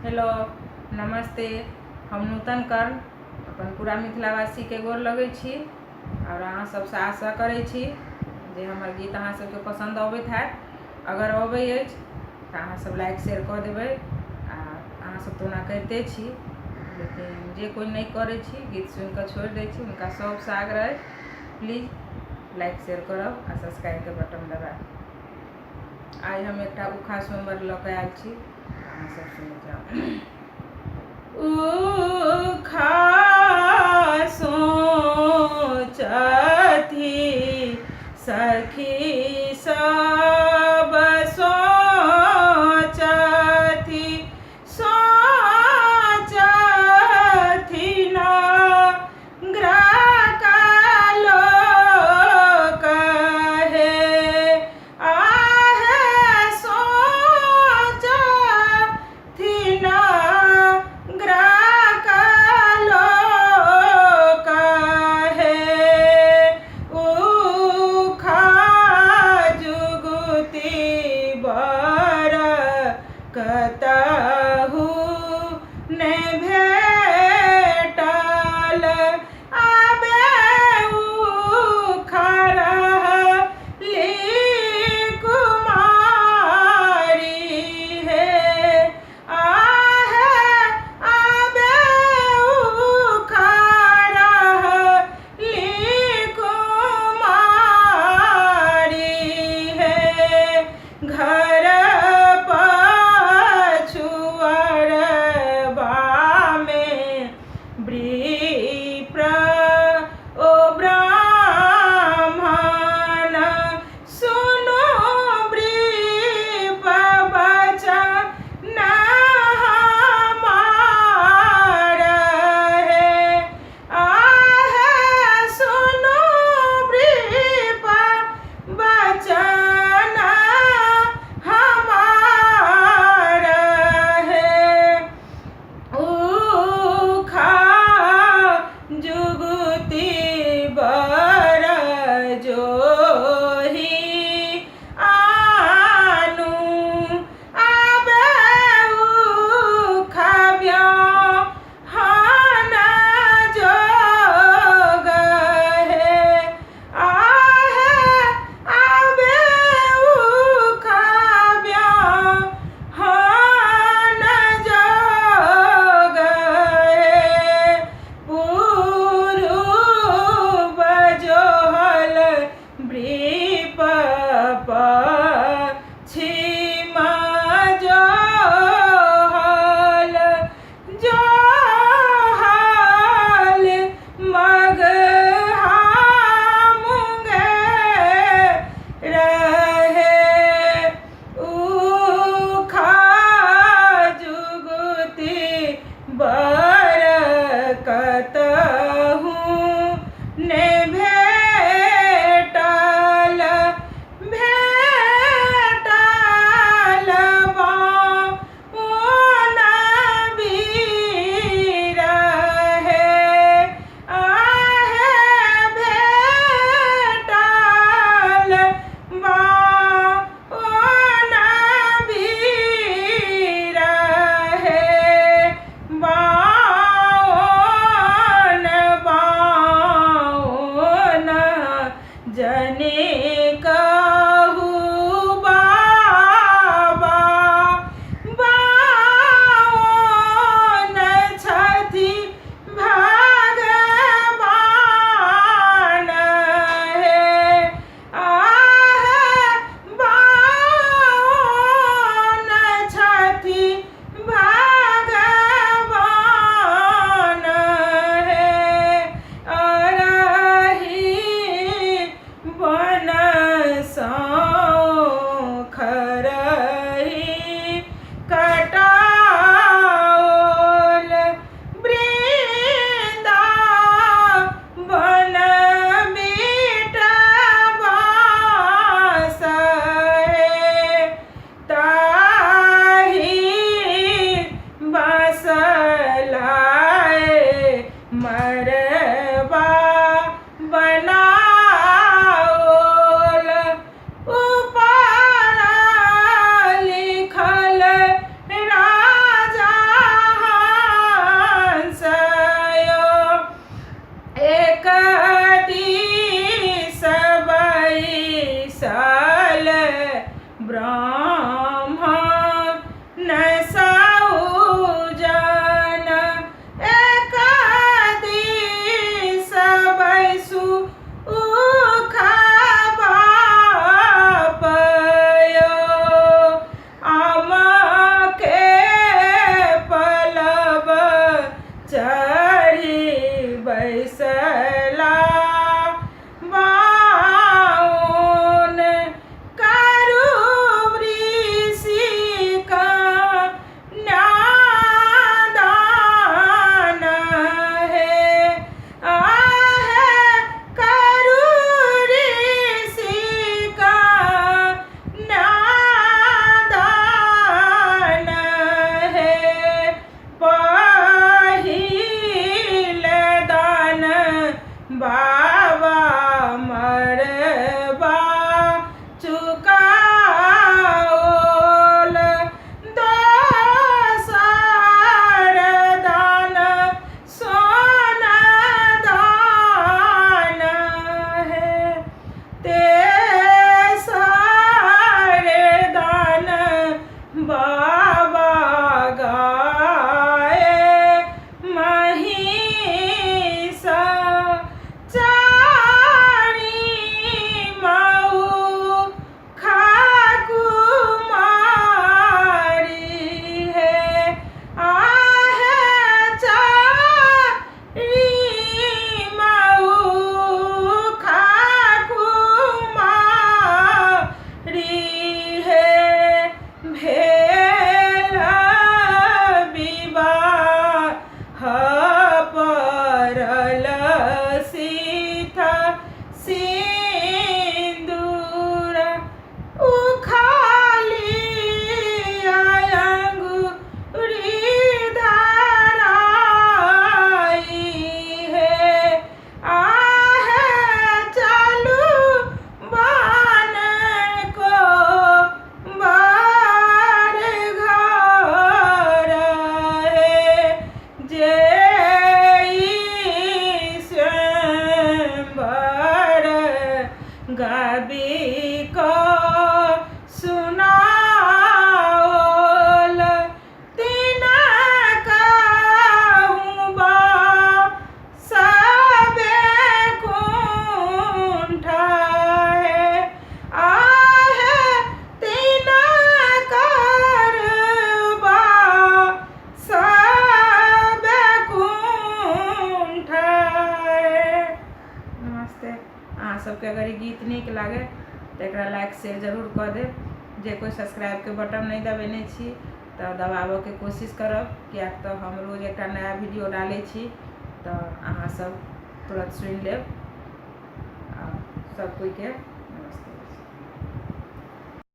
Hello नमस्ते। हम नूतन कर्ण अपन पूरा मिथिलावासीके गोर लगै छी आओर अहाँ सबसँ आशा करै छी जे हमर गीत अहाँ सबके पसन्द अबैत हैत। अगर अबै अछि तऽ अहाँ सब लाइक शेयर कऽ देबै आ अहाँ सब तऽ ओना करिते छी, लेकिन जे कोइ नहि करै छी, गीत सुनिकऽ छोड़ि दै छी, हुनका सबसँ आग्रह अछि प्लीज लाइक शेयर करब आ सब्सक्राइबके बटन दबायब। आइ हम एकटा उखा स्वयंवर लऽ कऽ आयल छी, अहाँ सब सुनि जाउ। उखा सोचथि सखी सब सोचथि, सोचथि न ग्रहकालो कहे आहे, सोचथि न ग्रहकालो कहे। उखा जुगुती बर कतहु ने भेटल, आबे उखरहली कुमारी हे आहे, आबे उखरहली कुमारी हे। घर पछुआरी अहाँसभके अगर ई गीत नीक लागय तऽ एकरा लाइक शेयर जरूर कऽ देब। जे कोइ सब्सक्राइबके बटन नहि दबेने छी तऽ दबाबऽके कोशिश करब, किएक तऽ हम रोज एकटा नया वीडियो डालै छी तऽ अहाँसभ तुरन्त सुनि लेब। आ सभ कोइके